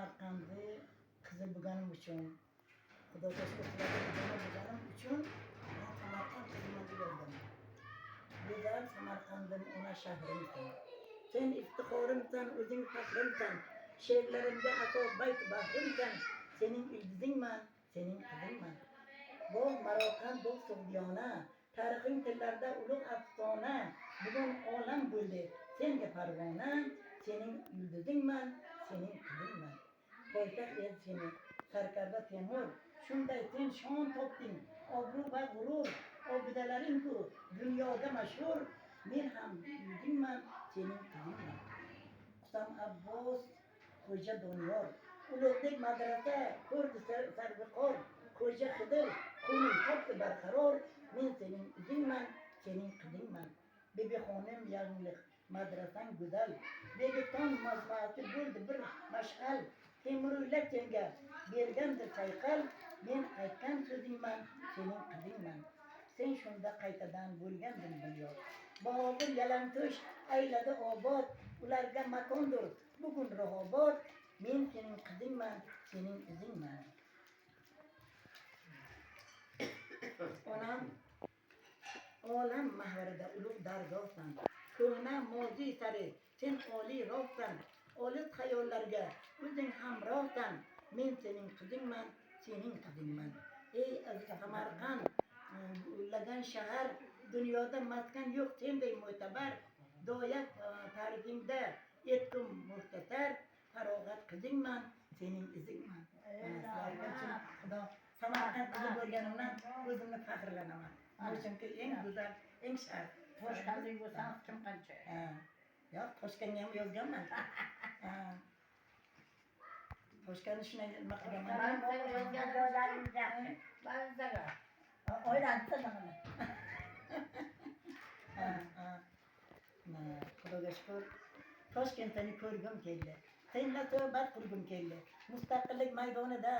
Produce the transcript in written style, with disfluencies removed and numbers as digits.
Samarqandni qizi bo'lganim uchun, Xudoga shukur, sizlarga bo'lganim uchun men Samarqand qiziman deb yozganman. Go'zal Samarqandim, ona shahrimsan. Sen iftixorimsan, o'zing faxrimsan. She'rlarimga ato bayt bahrimsan. Sening ildizingman, sening qizingman. Bog' Maroqand, bog' Sug'diyona, tarixing tillarda ulug' afsona. Bugun olam bo'ldi senga parvona. Sening yulduzingman, sening qizingman. Poytaxt el seni, sarkarda Temur. Shunday sen shon topding, obro' va g'urur. Obidalaring-ku dunyoda mashhur. Men ham yuzingman, sening qizingman. Qusam Abbos, Xo'ja Doniyor. Ulug'bek madrasa ko'rdi sarviqor. Xo'ja Xidir qo'ning topdi barqaror. Men sening izingman, sening qizingman. Bibixonim yangliq madrasang go'zal. Registon majmuasi bo'ldi bir mash'al. Temuriylar senga bergandir sayqal. Men aytgan so'zingman, sening qizingman. Sen shunda qaytadan bo'lgandin bunyod. Bobur yalangto'sh ayladi obod. Ularga makondir bugun Ruhobod. Men sening qizingman, sening izingman. Onam olam mahvarida ulug' dargohsan. Ko'hna moziy sari sen oliy rohsan. Olis xayollarga o'zing hamrohsan. Men sening qizingman, sening qizingman. Ey aziz Samarqand, gullagan shahar, dunyoda maskan yo'q senday mo'tabar. Doya ta'rifingda etdim muxtasar. Farog'at qizingman, sening izingman. Mana sizlarga uchun Xudo Samarqand qizi bo'lganimdan o'zimni faxrlanaman. Bu chunki eng go'zal, eng sharaf. Toshkentlik bo'lsangiz kim qancha? Ha. Yo'q, Toshkentga ham yozganman. Ha. Toshkentni shunday nima qilganman. Ben sana yozganim yaxshi. Ben sana. O'ylansin mana. Ha, ha. Mana, Xudoga shukur. Toshkentni ko'rgim keldi. Seninle suhbat qilgim keldi. Mustaqillik maydonida.